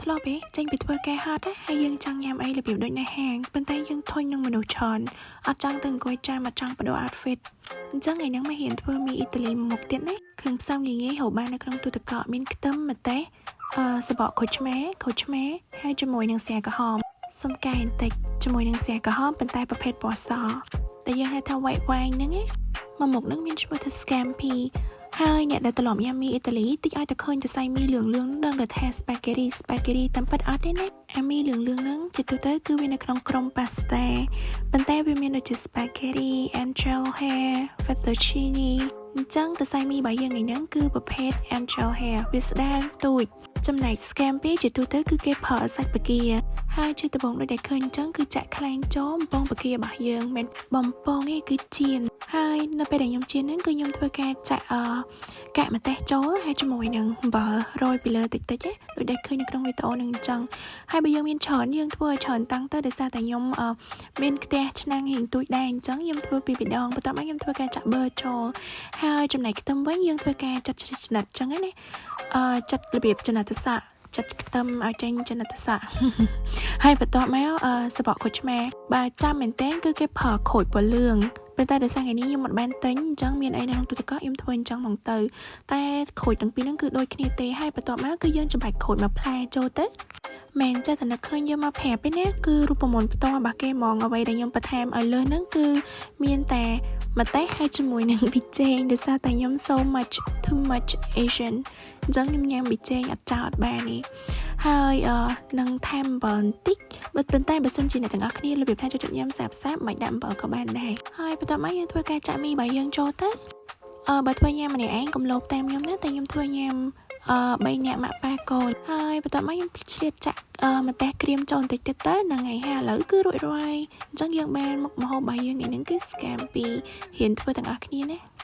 ធ្លាប់ទេចេញពីធ្វើការហត់ណាហើយយើងចង់ញ៉ាំអីរបៀបដូចនៅហាងប៉ុន្តែយើងធុញនឹងមនុស្សច្រើនអត់ចង់ទៅអង្គុយចាំអត់ចង់ប្ដូរ outfit អញ្ចឹងថ្ងៃហ្នឹងមករៀនធ្វើមីអ៊ីតាលីមួយមុខទៀតណាគ្រឿងផ្សំងាយៗរកបាននៅក្នុងទូទឹកកកមានខ្ទឹមម្ទេសអឺសបកក្រូចឆ្មាក្រូចឆ្មាហើយជាមួយនឹងស្រាក្រហមសុំកែបន្តិចជាមួយនឹងស្រាក្រហមប៉ុន្តែប្រភេទពណ៌សដែលយើងហៅថា white wine ហ្នឹងណាមួយមុខហ្នឹងមានឈ្មោះថា scampi ហើយអ្នកដែលត្រឡប់ញ៉ាំមីអ៊ីតាលីតិចឲ្យតែឃើញសរសៃមីលឿងលឿងដឹងតែថា spaghetti spaghetti តាមពិតអត់ទេណាអាមីលឿងលឿងហ្នឹងជាទូទៅគឺវានៅក្នុងក្រុម pasta ប៉ុន្តែវាមានដូចជា spaghetti, angel hair, fettuccine អញ្ចឹងសរសៃមីរបស់យើងថ្ងៃហ្នឹងគឺប្រភេទ angel hair វាស្ដើងទូចចំណែក scampi ជាទូទៅគឺគេប្រើសាច់បង្គាហើយជាដំបូងដូចដែលឃើញអញ្ចឹងគឺចាក់ខ្លែងចូលបំពងបង្គារបស់យើងមិនបំពងទេគឺចៀនហើយនៅពេលដែលខ្ញុំចៀនហ្នឹងគឺខ្ញុំធ្វើការចាក់អកាកម្ទេសចូលហើយជាមួយនឹងអំបិលរោយពីលើតិចតិចណាដូចដែលឃើញនៅក្នុងវីដេអូហ្នឹងអញ្ចឹងហើយបើយើងមានច្រើនយើងធ្វើឲ្យច្រើនតាំងទៅដោយសារតែខ្ញុំមានខ្ទះឆ្នាំងរៀងទូចដែរអញ្ចឹងខ្ញុំធ្វើពីរដងបន្ទាប់មកខ្ញុំធ្វើការចាក់ប៊ឺចូលហើយចំណែកខ្ទឹមវិញយើងធ្វើការចាត់ចំណិតអញ្ចឹងណាអឺចាត់របៀបចំណិតស័កចាត់ខ្ទឹមឲ្យចេញចំណិតស័ក ហើយបន្ទាប់មកអឺសបកក្រូចឆ្មាបើចាំមែនតើគឺគេប្រើក្រូចពណ៌លឿងប៉ុន្តែដោយសារថ្ងៃនេះខ្ញុំមិនបានទិញអញ្ចឹងមានអីនៅក្នុងទូទឹកកកខ្ញុំធ្វើអញ្ចឹងហ្មងទៅតែក្រូចទាំងពីរហ្នឹងគឺដូចគ្នាទេហើយបន្ទាប់មកគឺយើងចំបាច់ក្រូចមួយផ្លែចូលទៅមែនចេះតែនឹកឃើញយកមកប្រាប់ឯណាគឺរូបមន្តផ្ទាល់របស់គេហ្មងអ្វីដែលខ្ញុំបន្ថែមឲ្យលើសហ្នឹងគឺមានតែម្ទេសហើយជាមួយនឹងប៊ីចេងដោយសារតែខ្ញុំ so much too much Asian អញ្ចឹងខ្ញុំញ៉ាំប៊ីចេងអត់ចោលអត់បានទេហើយអឺនឹងថែមអំបិលបន្តិចបើប៉ុន្តែបើសិនជាអ្នកទាំងអស់គ្នារបៀបថាចូលចិត្តញ៉ាំសាបសាបមិនដាក់អំបិលក៏បានដែរហើយបន្ទាប់មកយើងធ្វើការចាក់មីរបស់យើងចូលទៅអឺបើធ្វើញ៉ាំម្នាក់ឯងកុំលោភតាមខ្ញុំណាតែខ្ញុំធ្វើញ៉ាំអឺ3នាក់ម៉ាក់ប៉ាកូនហើយបន្ទាប់មកខ្ញុំឆ្លៀតចាក់អឺម្ទេសក្រៀមចូលបន្តិចទៀតទៅហ្នឹងហើយហើយឥឡូវគឺរួចរាល់អញ្ចឹងយើងបានមុខម្ហូបរបស់យើងថ្ងៃហ្នឹងគឺ scampi រៀនធ្វើទាំងអស់គ្នាណា។